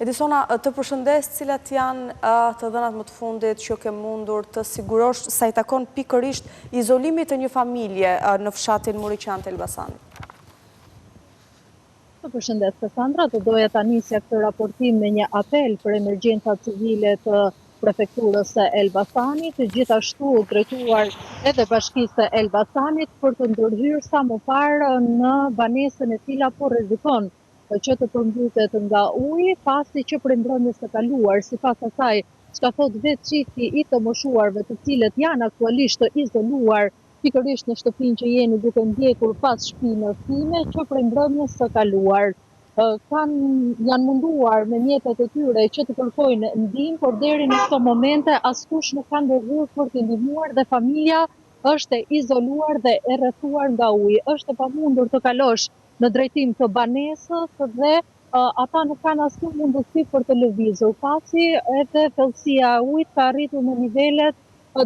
Edisona, të përshëndes, cilat janë të dhënat më të fundit që ke mundur të sigurosh sa i takon pikërisht izolimit të një familje në fshatin Muriqan të Elbasanit? Të përshëndes Kasandra, do doja ta nisja këtë raportim me një apel për emergjencat civile të prefekturës së Elbasanit, gjithashtu drejtuar edhe bashkisë së Elbasanit për të ndërhyrë sa më parë në banesën e cila po rrezikon që të përmbytet nga uji, pasi që prej mbrëmjes së kaluar, sipas asaj çka thotë vetë çifti i të moshuarve të cilët janë aktualisht të izoluar pikërisht në shtëpinë që jeni duke ndjekur pas shpinës time që prej mbrëmjes së kaluar. Kanë janë munduar me mjetet e tyre që të kërkojnë ndihmë, por deri në këto momente askush nuk ka ndërhyrë për t'i ndihmuar dhe familja është e izoluar dhe e rrethuar nga uji. Është e pamundur të kalosh në drejtim të banesës dhe ata nuk kanë asnjë mundësi për të lëvizur, pasi edhe thellësia e ujit ka arritur në nivelet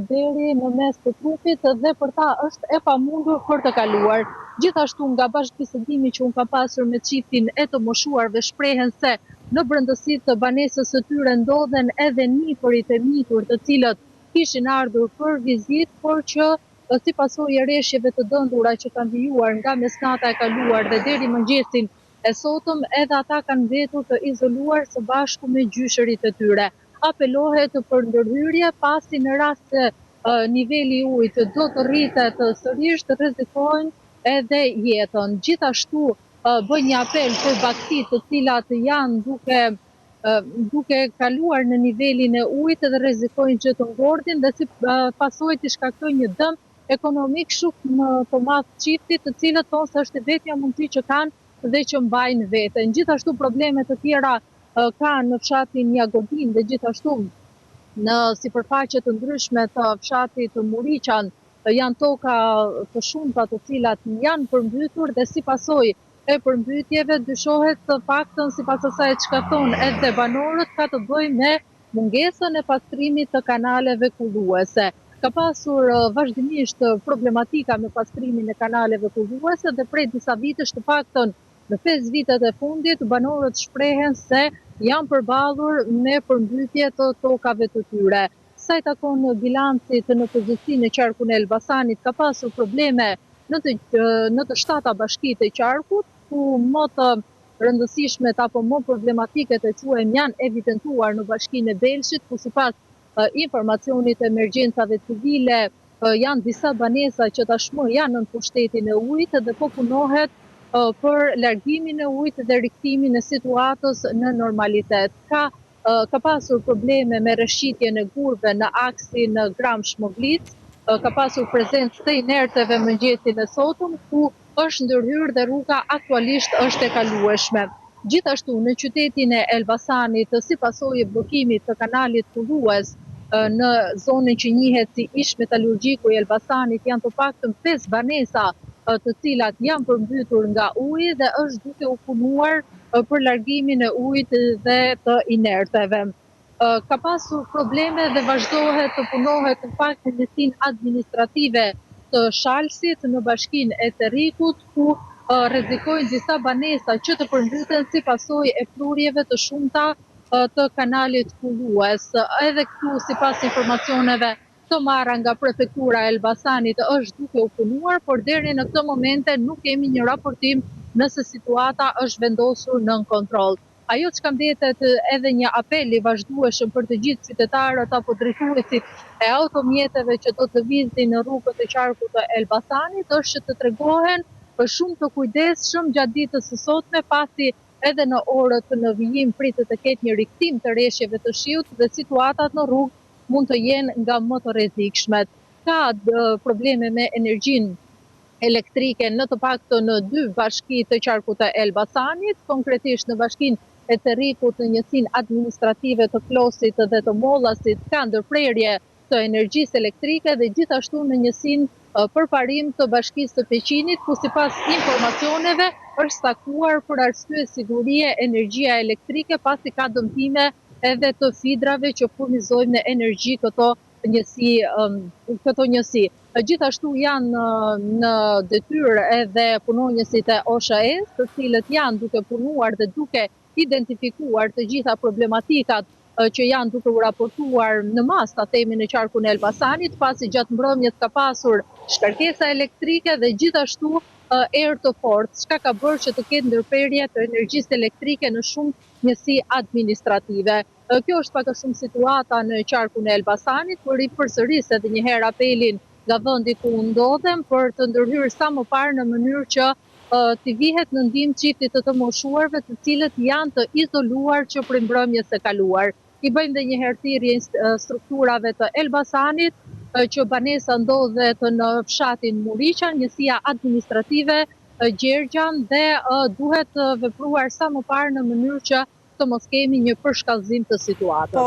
deri në mes të trupit dhe për ta është e pamundur për të kaluar. Gjithashtu nga bashkëbisedimi që unë kam pasur me çiftin e të moshuarve shprehen se në brendësi të banesës së tyre ndodhen edhe nipërit e mitur të cilët kishin ardhur për vizitë, por që si pasojë e reshjeve të dendura që kanë vijuar nga mesnata e kaluar dhe deri mëngjesin e sotëm edhe ata kanë mbetur të izoluar së bashku me gjyshërit e tyre. Apelohet për ndërhyrje pasi në rast se niveli i ujit do të rritet sërish rrezikojnë edhe jetën. Gjithashtu bëjnë një apel për bagëtitë të cilat janë duke duke kaluar në nivelin e ujit dhe rrezikojnë që të ngordhin dhe si pasojë të shkaktojnë një dëm ekonomik shumë të madh çiftit, të cilët thonë se është e vetmja mundësi që kanë dhe që mbajnë veten. Gjithashtu probleme të tjera ka në fshatin Jagodinë dhe gjithashtu në sipërfaqe të ndryshme të fshatit Muriqan janë toka të shumta të cilat janë përmbytur dhe si pasojë e përmbytjeve dyshohet të paktën sipas asaj çka thonë edhe banorët ka të bëjë me mungesën e pastrimit të kanaleve kulluese. Ka pasur vazhdimisht problematika me pastrimin e kanaleve kulluese dhe prej disa vitesh të paktën në 5 vitet e fundit banorët shprehen se janë përballur me përmbytje të tokave të tyre. Sa i takon bilancit në përgjithësi në qarkun e Elbasanit ka pasur probleme në të në të shtata bashkitë e qarkut, ku më të rëndësishmet apo më problematiket e quajmë janë evidentuar në bashkinë e Belshit, ku sipas informacionit të emergjencave civile janë disa banesa që tashmë janë nën pushtetin e ujit dhe po punohet për largimin e ujit dhe rikthimin e situatës në normalitet. Ka ka pasur probleme me rrëshqitjen e gurëve në aksin Gramsh-Moglicë, ka pasur prezencë të inerteve mëngjesin e sotëm, ku është ndërhyrë dhe rruga aktualisht është e kalueshme. Gjithashtu në qytetin e Elbasanit, si pasojë e bllokimit të kanalit kullues në zonën që njihet si ish metalurgjiku i Elbasanit janë të paktën 5 banesa të cilat janë përmbytur nga uji dhe është duke u punuar për largimin e ujit dhe të inerteve. Ka pasur probleme dhe vazhdohet të punohet në fakt në njësinë administrative të Shalsit në bashkinë e Cërrikut, ku rrezikojnë disa banesa që të përmbyten si pasojë e prurjeve të shumta të kanalit kullues. Edhe këtu sipas informacioneve të marra nga prefektura e Elbasanit është duke u punuar, por deri në këtë momente nuk kemi një raportim nëse situata është vendosur nën kontroll. Ajo çka mbetet edhe një apel i vazhdueshëm për të gjithë qytetarët apo drejtuesit e automjeteve që do të lëvizin në rrugët e qarkut të Elbasanit është që të tregohen shumë të kujdesshëm gjatë ditës së sotme, pasi edhe në orët në vijim pritet të ketë një rikthim të reshjeve të shiut dhe situatat në rrugë mund të jenë nga më të rrezikshmet. Ka probleme me energjinë elektrike në të paktën në dy bashki të qarkut të Elbasanit, konkretisht në bashkinë e Cërrikut në njësinë administrative të Klosit dhe të Mollasit ka ndërprerje të energjisë elektrike dhe gjithashtu në njësinë Përparim të bashkisë së Peqinit, ku sipas informacioneve është stakuar për arsye sigurie energjia elektrike pasi ka dëmtime edhe të fidrave që furnizojnë me energji këto njësi këto njësi. Gjithashtu janë në detyrë edhe punonjësit e OSHE-s, të cilët janë duke punuar dhe duke identifikuar të gjitha problematikat që janë duke u raportuar në masë, ta themi në qarkun e Elbasanit, pasi gjatë mbrëmjes ka pasur shkarkesa elektrike dhe gjithashtu erë të fortë, çka ka bërë që të ketë ndërprerje të energjisë elektrike në shumë njësi administrative. Kjo është pak a shumë situata në qarkun e Elbasanit, por ripërsëris edhe një herë apelin nga vendi ku ndodhem për të ndërhyrë sa më parë në mënyrë që t'i vihet në ndihmë çiftit të të moshuarve të cilët janë të izoluar që prej mbrëmjes së kaluar. I bëjmë dhe një herë thirrje strukturave të Elbasanit që banesa ndodhet në fshatin Muriqan, njësia administrative Gjergjan dhe duhet vepruar sa më parë në mënyrë që të mos kemi një përshkallëzim të situatës.